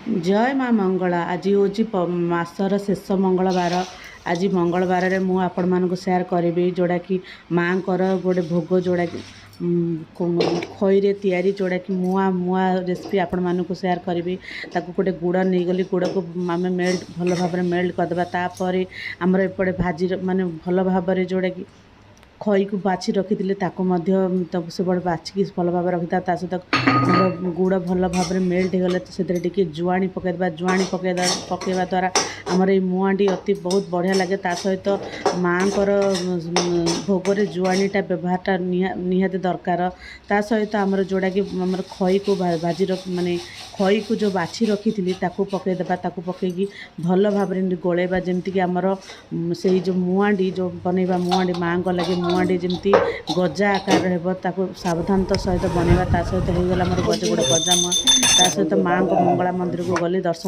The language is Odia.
ଜୟ ମା ମଙ୍ଗଳା। ଆଜି ହେଉଛି ମାସର ଶେଷ ମଙ୍ଗଳବାର। ଆଜି ମଙ୍ଗଳବାରରେ ମୁଁ ଆପଣମାନଙ୍କୁ ସେୟାର କରିବି ଯେଉଁଟାକି ମାଆଙ୍କର ଗୋଟେ ଭୋଗ, ଯେଉଁଟାକି ଖଇରେ ତିଆରି, ଯେଉଁଟାକି ମୁଆଁ ମୁଆଁ ରେସିପି ଆପଣମାନଙ୍କୁ ସେୟାର କରିବି। ତାକୁ ଗୋଟେ ଗୁଡ଼ ନେଇଗଲି। ଗୁଡ଼କୁ ଆମେ ମେଲ୍ଟ, ଭଲ ଭାବରେ ମେଲ୍ଟ କରିଦେବା। ତାପରେ ଆମର ଏପଟେ ଭାଜି, ମାନେ ଭଲ ଭାବରେ ଯେଉଁଟାକି ଖଇକୁ ବାଛି ରଖିଥିଲେ, ତାକୁ ମଧ୍ୟ ତାକୁ ସେପଟେ ବାଛିକି ଭଲ ଭାବରେ ରଖିଥିବା। ତା ସହିତ ଆମର ଗୁଡ଼ ଭଲ ଭାବରେ ମେଲ୍ଟ ହେଇଗଲେ ସେଥିରେ ଟିକେ ଜୁଆଣି ପକାଇଦେବା। ଜୁଆଣି ପକାଇବା ଦ୍ୱାରା ଆମର ଏଇ ମୁଆଁଟି ଅତି ବହୁତ ବଢ଼ିଆ ଲାଗେ। ତା ସହିତ ମାଆଙ୍କର ଭୋଗରେ ଜୁଆଣିଟା ବ୍ୟବହାରଟା ନିହାତି ଦରକାର। ତା ସହିତ ଆମର ଯେଉଁଟାକି ଆମର ଖଇକୁ ଭାଜି, ମାନେ ଖଇକୁ ଯେଉଁ ବାଛି ରଖିଥିଲି, ତାକୁ ପକାଇଦେବା। ତାକୁ ପକାଇକି ଭଲ ଭାବରେ ଏମିତି ଗୋଳେଇବା, ଯେମିତିକି ଆମର ସେଇ ଯେଉଁ ମୁଆଁଟି ଯେଉଁ ବନେଇବା, ମୁଆଁଟି ମାଆଙ୍କ ଲାଗି ମୁଆଁଟି ଯେମିତି ଗଜା ଆକାରରେ ହେବ, ତାକୁ ସାବଧାନତା ସହିତ ବନେଇବା। ତା ସହିତ ହେଇଗଲା ଆମର ଗଜ, ଗୋଟେ ଗଜା ମୁଆଁ। ତା ସହିତ ମାଆଙ୍କ ମଙ୍ଗଳା ମନ୍ଦିରକୁ ଗଲି ଦର୍ଶନ